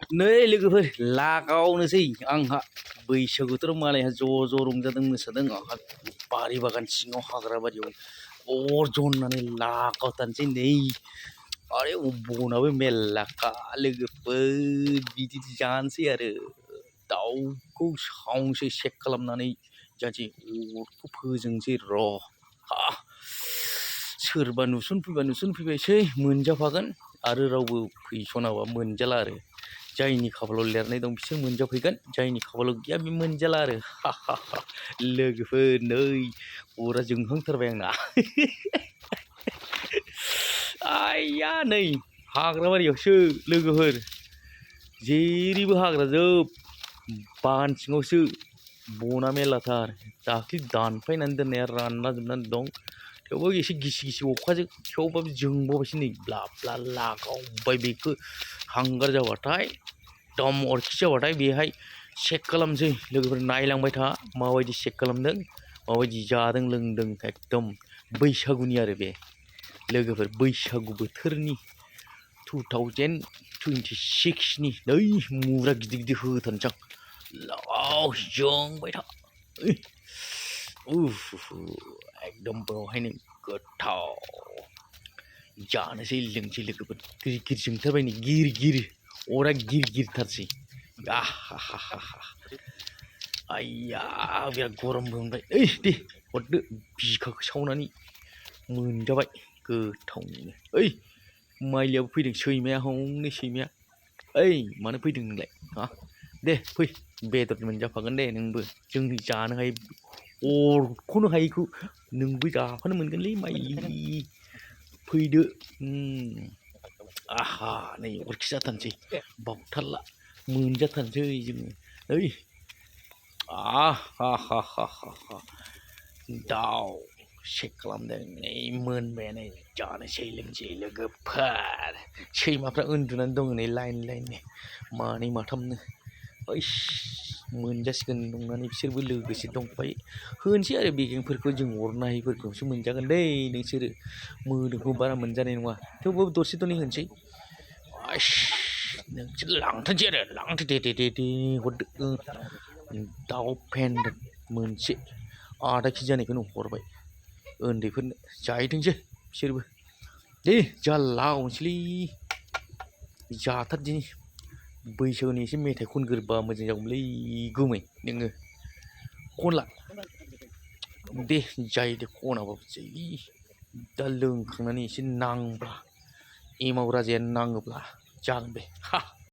नै लोगोफोर लागावनोसै आंहा बैसागुथ' मालायहा ज' रंजादों मोसादों आंहा बारि बागान सिङाव हाग्रा बारियाव अर जननानै लागावथारनोसै नै आरे बनाबो मेरलाखा लोगोफोर बिदि जानोसै आरो दाउखौ सावनोसै सेक खालामनानै जानोसै अरखौ फोजोंसै र' हा सोरबा नुसनफैबायसै मोनजाफागोन आरो रावबो फैसनाबा मोनजाला आरो जायनि खाफालाव लिरनाय दं बिसोर मोनजाफैगोन जायनि खाफालाव गैया बे मोनजाला आरो हा हा हा लोगोफोर नै अरा जोंहांथारबाय आंना आइया नै हाग्राबारियावसो लोगोफोर जेरैबो हाग्राजोब बागान सिङावसो बना मेरलाथार दाख्लि दानफायनानै दोननाया रानला जोबनानै दं थेवबो एसे गिसि अखाजों थेवबाबो जोंबावबायसो नै ब्ला ब्ला लागावबाय बेखौ हांगार जाबाथाय दम अरखि जाबाथाय बेहाय चेक खालामसै लोगोफोर नायलांबाय था माबायदि चेक खालामदों माबायदि जादों लोंदों एकदम बैसागुनि आरो बे लोगोफोर बैसागु बोथोरनि 2026 नि नै मुरा गिदिर होथारनोसै आं जोंबाय था एकदम बेवहायनो गोथाव जानोसै लोंसै लोगोफोर गिर जोंथारबाय नै गिर अरा गिरथारसै आहा आइया बिराद गरमबो मोनबाय दे हरदो बिखाखौ सावनानै मोनजाबाय गोथावनो माइलियाबो फैदों सैमाया हनै सैमाया मानो फैदों नोंलाय हा दे फै बेदर मोनजाफागोन दे नोंबो जों जानो हायो अरखौनो हायैखौ नोंबो जाफानो मोनगोनलै माइलि फैदो आहा नै अरखि जाथारनोसै बावथारला मोनजाथारनोसै जोङो आहा दाउ चेक खालामदों नै मोनबायानो जानोसै लोंसै लोगोफोर सैमाफ्रा उन्दुनानै दङ नै लाइन मानै माथामनो मोनजासिगोन नंनानै बिसोरबो लोगोसे दंफायो होनोसै आरो बेगेंफोरखौ जों अरनो हायैफोरखौसो मोनजागोन दै नोंसोरो मोदोमखौ बारा मोनजानाय नङा थेवबाबो दरसे दरनै होनोसै नोंसोर लांथारनोसै आरो लांदो दे हरदो दाउ फेन्दा मोनसे आधा केजि जानायखौनो हरबाय उन्दैफोरनो जाहैथोंसै बिसोरबो दे जाला गावनोसैलै जाथारदिनि बैसागुनि एसे मेथाइ खनगोरबा मोजां जागौमोनलै गुमै नोङो खनला दे जायो दे खनाबाबो जायो दा लोंखांनानै एसे नांब्ला एमाव राजाया नाङोब्ला जागोन बे हा